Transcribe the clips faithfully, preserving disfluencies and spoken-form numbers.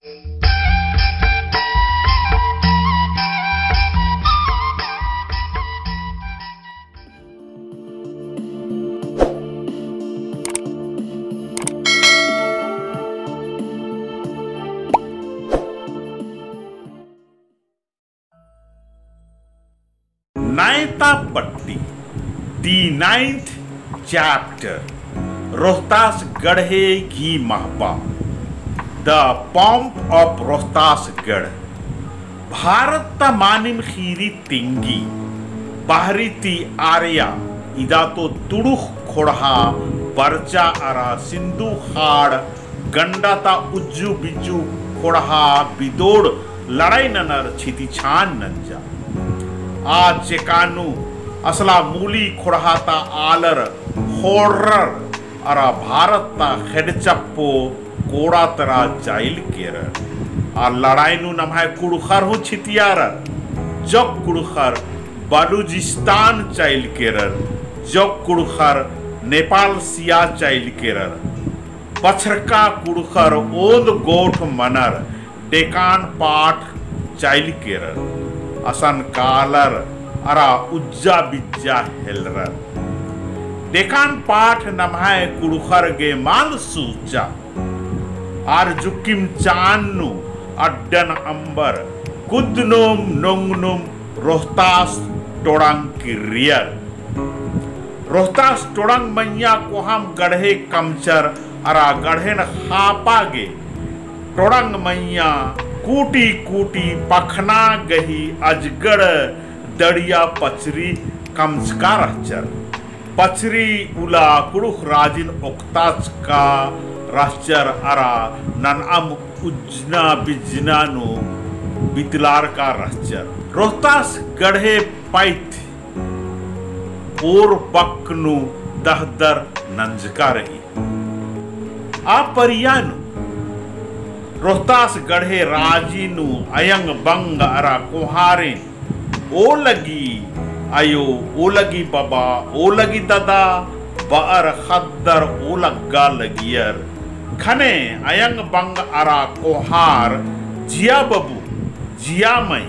नैता पट्टी, the ninth chapter, रोहतास गढ़े घी महबा, the pomp of रोहतासगढ़। भारत ता मानिम ख़ीरी तिंगी, बहरी ती आर्या, इदा तो तुड़ुख़ ख़ोंड़हा बरचा अरा सिंधु ख़ाड़ गंडा ता उज्जु बिज्जु ख़ोंड़हा बिदोड़ लड़ाई ननर छितिछान नंजा। आ चेका नू असला मूली ख़ोंड़हा ता आलर ख़ोंड़रर अरा भारत ता ख़ेड़चप्पो कोड़ा तरा चाइल केरर। आ लड़ाई नू नम्है कुँड़ुख़र हूँ छितियारर। जोक कुँड़ुख़र बलूचिस्तान चाइल केरर, जोक कुँड़ुख़र नेपाल सिया चाइल केरर। पछरका कुँड़ुख़र ओन्द गोठ मनर डेकान पाठ चाइल केरर। असन कालर अरा उज्जा बिज्जा हेलरर। डेकान पाठ नम्है कुँड़ुख़र गे मल सूचा। आर जुक्किम चान नू अड्डन अम्बर कुद्दनुम नोंगनुम रोहतास टोड़ंग किर्रियर। रोहतास टोड़ंग मइय्याँ कोहाम गढ़े कमचर अरा गढ़ेन ख़ापा गे टोड़ंग मइय्याँ कूटी कूटी पखना गही अजगड़ दड़िया पचरी कमचका रहचर। पचरी उला कुँड़ुख़ राजिन ओक्ताचका रहचर अरा ननअम उज्जना बिज्जना नू बितलारका रहचर। रोहतास गढ़े पैत ओर बक नू दहदर नंजका रई। आ परिया नू रोहतास गढ़े राजी नू अयंग बंग अरा कोहारिन ओ लगी अयो, ओ लगी बबा, ओ लगी ददा बअर ख़द्दर ओ लग्गा लगियर। ख़ने अयंग बंग अरा कोहार जिया बबू, जिया मई,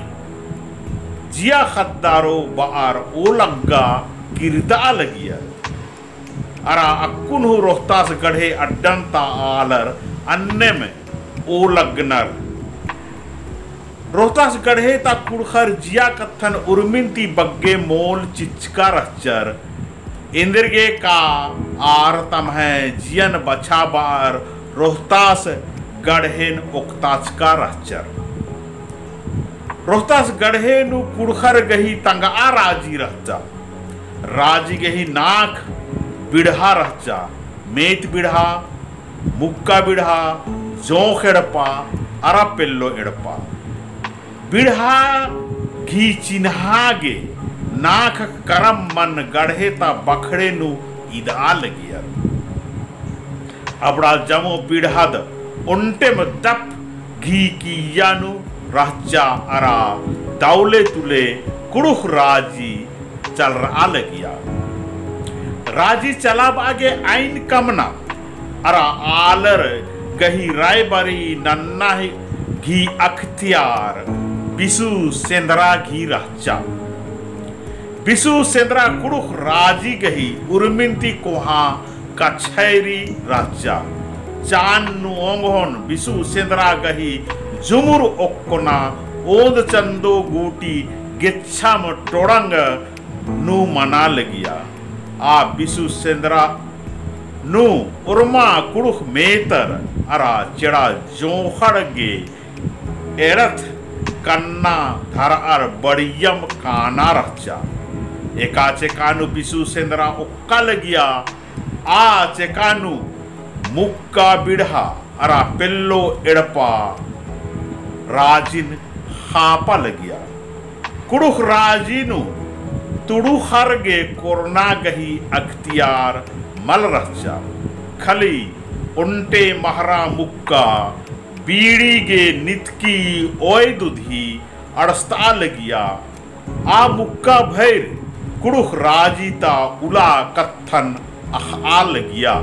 जिया ख़द्दारो बअर ओ लग्गा किर्दआ लगियर। अरा अक्कुन हूँ रोहतास गढ़े अड्डन ता आलर अन्नेम ओ लग्गनर। रोहतास गढ़े ता कुँड़ुख़र जिया कत्थन उर्मिन ती बग्गे मोल चिच्चका रहचर। एन्देरगे का आर तम्है जियन बछाबअर रोहतास गढ़ेन ओक्ताचका रहचर। रोहतास गढ़े नू कुँड़ुख़र गही तंगआ राजी रहचा। राजी गही नाख बिड़हा रहचा, मेत बिड़हा, मुक्का बिड़हा, जोंख़ एड़पा, अरा पेल्लो एड़पा। बिड़हा घी चिन्हा गे नाख करम मन गढ़े ता बखड़े नू इदआ लगियर। अबड़ा जमो बिड़हद ओन्टेम दप घी किइय्या नू रहचा अरा दौले तुले कुँड़ुख़ राजी चलरआ लगिया। राजी चलाबआ गे आइन कमना अरा आलर गही रायबारी नन्ना ही घी अख़तियार बिसु सेन्दरा घी रहचा। बिसु सेन्दरा कुँड़ुख़ राजी गही उर्मिन ती कोहाँ कछैरी रहचा। चान नू ओंगोन बिसु सेन्दरा गही जुमुर ओक्कोना ओन्द चन्दो गूटी गेच्छाम टोड़ंग नू मना लगिया। आ बिसु सेन्दरा नू ओर्मा कुँड़ुख़ मेतर अरा चेड़ा जोंख़ड़ गे एड़थ कन्ना धरअर बड़ियम काना रहचा। एका चेका नू बिसु सेन्दरा ओक्का लगिया। आ चेका नू मुक्का बिड़हा अरा पेल्लो एड़पा राजिन ख़ापा लगिया। कुँड़ुख़ राजी नू तुड़ुख़र गे कोरना गही अख़तियार मल रहचा। खली ओन्टे महरा मुक्का बीड़ी गे नितकी ओय दुधी अंड़सतआ लगिया। आ मुक्का भैर कुँड़ुख़ राजी ता उला कत्थन अख़आ लगिया।